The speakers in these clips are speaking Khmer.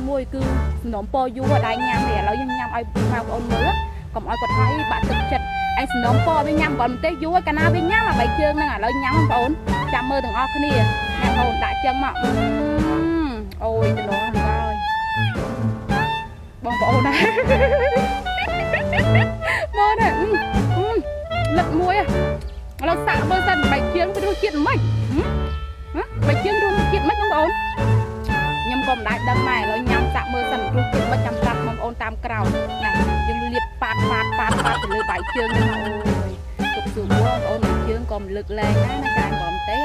មួយគឺសំណុំពរយូរដែរញ៉ាំទេឥឡូវយើងញ៉ាំឲ្យបងប្អូនមើលកុំឲ្យគាត់ថាបាក់ទឹកចិត្តឯសំណុំពរវាញ៉ាំអំបិលម្ទេសយូរកាលណាវាញ៉ាំអាបាយជើងហ្នឹងឥឡូវញ៉ាំបងប្អូនចាំមើលទាំងអស់គ្នាញ៉ាំបងប្អូនដាក់ចឹងមកអូយតំណងហើយបងប្អូនណាមើលនេះលឹកមួយឥឡូវសាក់មើលសិនបាយជើងវារសជាតិមិនហ៎បាយជើងរសជាតិមិនបងប្អូនខ្ញុំក៏មិនដែរដឹងដែរឥឡូវញ៉ាំសាក់មើលសិនរសជាតិមិនចាំប្រាប់បងប្អូនតាមក្រោយណាយើងលាបប៉ាតប៉ាតប៉ាតប៉ាតទៅលើបាយជើងហ្នឹងអូយទុកស្រួលបងប្អូនបាយជើងក៏មិនលើកលែងដែរណាចាបងទេ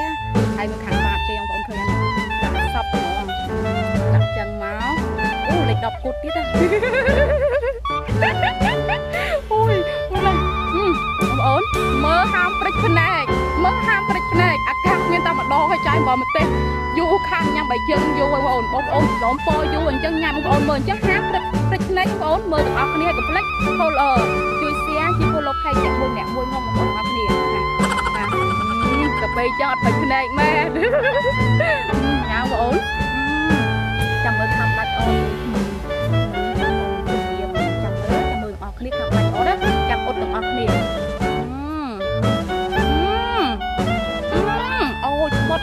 ហើយមកខាងបាតគេបងប្អូនឃើញហ្នឹងដាក់សពហ្មងដាក់ចឹងមកអូលេខ10គត់ទៀតណាអូយអូយបងប្អូនមើលហាមព្រិចភ្នែកមើលហាមព្រិចភ្នែកអាកាសមានតែម្ដងហើយចាយបងម្ទេសយូរខាងញ៉ាំបាយជើងយូរហើយបងប្អូនបងប្អូនសំពរយូរអញ្ចឹងញ៉ាំបងប្អូនមើលអញ្ចឹងហាមព្រិចព្រិចភ្នែកបងប្អូនមើលទាំងអស់គ្នាកុំភ្លេច follow ជួយ share ជួយ follow page អ្នកមួយអ្នកមួយមកបងប្អូនទាំងអស់គ្នាណាបាទទៅពេលចឹងអត់ព្រិចភ្នែកមែនញ៉ាំបងប្អូនចាំមើលខាំដាច់អូនចាំមើលចាំមើលទាំងអស់គ្នាខាំដាច់អូនណាចាំអ៊ុតទាំងអស់គ្នាអូយស្បុត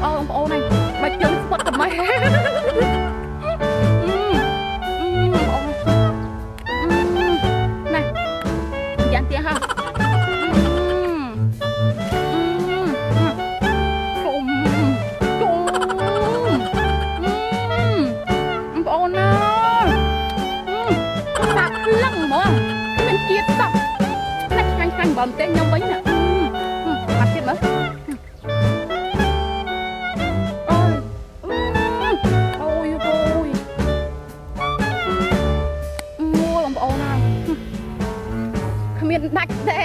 អូបងប្អូនហើយបាច់ជើងស្បុតតែម៉េចបងប្អូនណាយ៉ាងទៀតហ่ะទុំទុំបងប្អូនណាសាក់លឹងហ្មងគ្មានជាតិសោះណាឆ្ងាញ់ឆ្ងាញ់បើមិនទេខ្ញុំវិញណាអត់ទៀតមើលអូយអូយអូយមួយបងប្អូនហើយគ្មានដាច់ទេ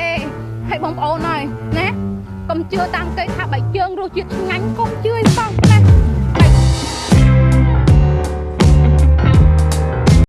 ហើយបងប្អូនហើយណាកុំជឿតាមគេថាបាយជើងរសជាតិឆ្ងាញ់កុំជឿឲ្យសោះ។